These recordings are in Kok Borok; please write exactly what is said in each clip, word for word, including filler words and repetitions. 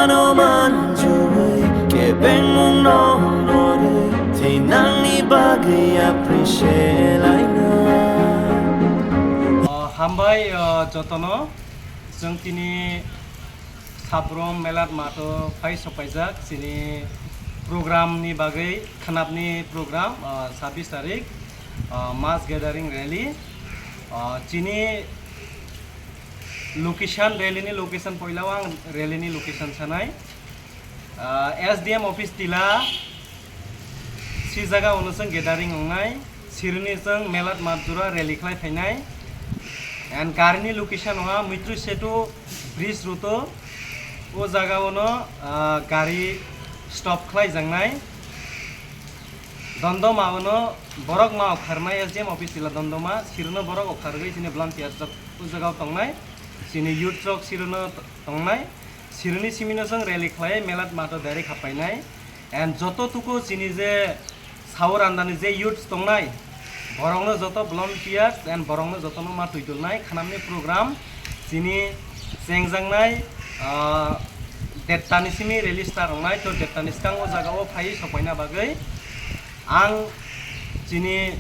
Ano manjui kebengmung no norwi thinangni bagwi appreciate laina. O, hambai, o, jotono. Chwng tini Sabrom Melat Matho phai sopaijak chini program ni bagwi, khanapni program, o, sabbish tarik, o, mass gathering rally. O, chini location, rally ni location, poila o ang rally ni location sanai. Ah, S D M office tila si jaga ono chwng gathering wngnai, sirni chwng Melat Matjura rally khlai phainai. And gari ni location ha Mitru Setu bridge road o, o jaga ono, ah, gari stop khlai jaknai. Dondoma ono borok ma okharnai S D M office tila Dondoma, sirno borok okharwi chini volunteers rok o jaga o tongnai, chini youth rok sirno tongnai, sirni simino chwng rally khlai Melat Matho direct hapainai. And joto tuku chini je Saurandani je youth tongnai, borokno joto volunteers and borokno jotono ma twitulnai khanamni program chini chengjaknai, ah, dettani simi rally start wngnai, to dettani skang o jaga o phai sopaina bagwi ang chini,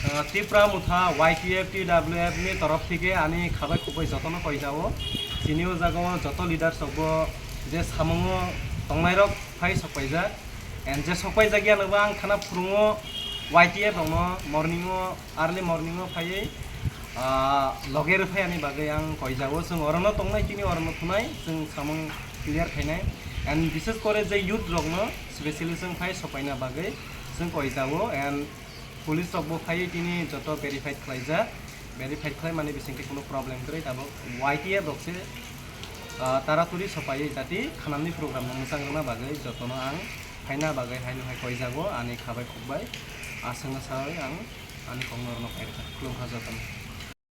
ah, Tipra Motha Y T F T W F ni torof theke ani khabai khukbai jotono koijao. Chini o jaga o joto leaders rokbo je samungo tongnairok phai sokpaijak. And je sokpaijak ya nobo ang khana phurungo Y T F rokno morning o, early morning o phaiwi, ah, loge rwphai ani bagwi ang koijao. Chwng orono tongnai, tini orono thunai, chwng samung clear khainai. And bishes kore je youth rokno specially chwng phai sopaina bagwi chwng koijao. And police rokbo phaiwi tini joto verified khlaijak. Verified khlaimani bisingtwi kunu problem kwrwi, tabuk Y T F rokse, ah, taraturi sopaiwi jati khanamni program no mwchang rwna bagwi jotono ang phaina bagwi haino hai koijago ani khabai khukbai. Aswkno sawi ang ani kokno rwna phai rwkha. Khulumkha jotono.